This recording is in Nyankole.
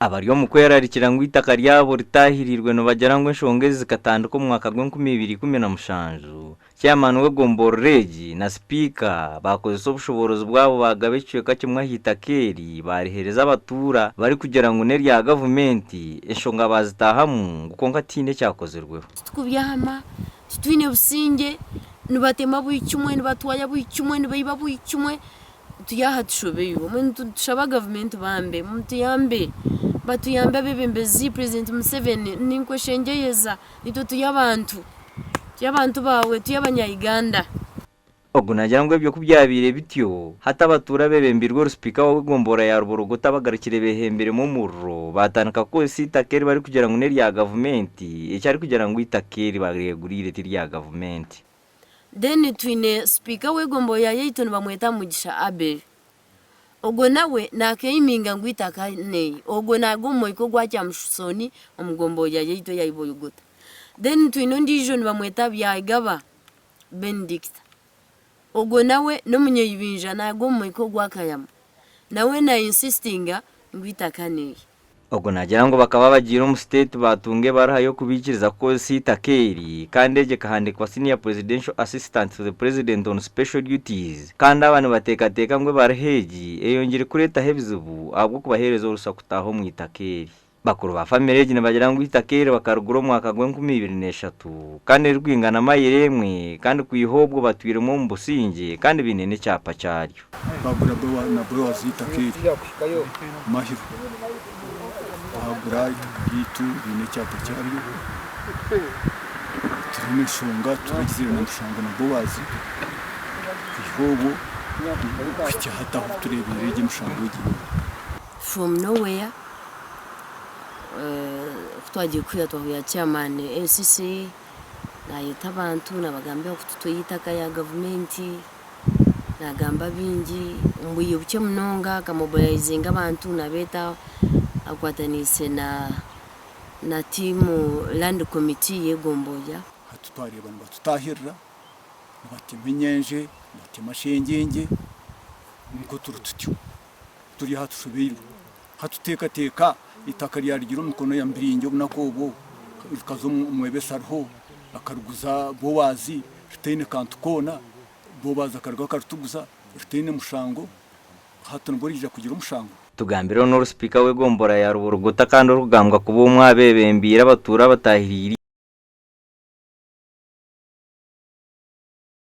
Abari omu kwerarikira ngu eitaka ryabo ritaahiriirwe nibagira ngu enshonga ezi zikatandika omu mwaka gw'enkumi ibiri ikumi na mushanju, Chairman w'egomborora egi na Sipiika baakozesa obushoboorozi bwabo baagaba ekicweka kimwe aha itaka eri baariheereza abatuura barikugira ngu n'erya gavumenti, enshonga baazitaahamu ngu kwonka tihaine ekyakozirweho. Titukubyama, titwine busingye, nibatema buri kimwe, nibatwara buri kimwe, nibaiba buri kimwe, turi aha tushobeirwe. Mbwenu nitushaba gavumenti bambe mutuyambe, batuyambe abeebembezi, Purezidenti Museveni ninkweshengyereza itwe turi abantu, turi abantu baawe, turi abanya Uganda. Ogu naagira ngu ebyo ku byabaire bityo, hati abatuura beebembeirwe oru sipiika w'egomborora ya Ruborogota bagarukire beehembiremu omuriro baatandika kukozesa eitaka eri barikugira ngu n'erya gavumenti, eki arikugira ngu eitaka eri baryeguriire tirya gavumenti. Then twine sipiika w'egomborora yaitu nibamweta Mugisha Abel. Ogwo nawe naakeiminga ngu eitaka n'erye. Ogwo naaruga omu mwika ogwa Kyamushusooni omu gomborora yaitu eya Iborogota. Then twine ondiijo nibamweta Byarugaba Benedicta. Ogwo nawe n'omunyaibinja naaruga omu mwika ogwa Kayama. Nawe na insistinga ngu eitaka n'erye. Ogu naagira ngu bakaba bagiire omu state baatunga ebaruha y'okubaikiriza kukozesa eitaka eri kandi egi ekahandiikwa Senior Presidential Assistant to the President on Special Duties kandi aba nibateekateeka ngu ebaruha egi eyongyire kureetaho ebizibu ahabw'okubaheereza orusa kutaaha omu itaka eri. Bakuru ba famire egi nibagira ngu eitaka eri bakarigura omwaka gw'enkumi ibiri n'eshatu kandi ririkwingana mayiro emwe kandi kwiha obwo batwiremu omu busingye kandi baine n'ekyapa kyaryo. Bagura na Boazi eitaka eri Mahiro, bagura eitaka ryaitu riine ekyapa kyaryo, tirimu enshonga turagizire na mushango na Boazi kwiha obwo kuhitsya hati ahu tureebeire egi emishango egi yoona. From nowhere ku twagiire kuhurira twahurira chairman LCC nayeta abantu nabagambira ngu tutwire eitaka rya gavumenti. Naagamba bingi omu bwire bukye munonga akamobilizinga abantu naabeeta akwataniise na na tiimu land committee y'egomborora. Hati twareeba nibatutaahirira, nibatema enyenje, nibatema shengyengye, nikwo turi tutyo. Turi aha tushobeirwe. Hatuteekateeka eitaka ryarugire omu mikono ya Mbiringi obunaku obwo rikaza omu Mwebesa ariho akariguza Boazi ritaine kantu koona, Boazi akarugaho akarituguza ritaine mushango, hati nibwo riija kugira omushango? Tugambireho n'oru sipiika w'egombolola ya Ruborogota kandi orikugambwa kuba omwe aha beebembeire abatuura abatahiriire.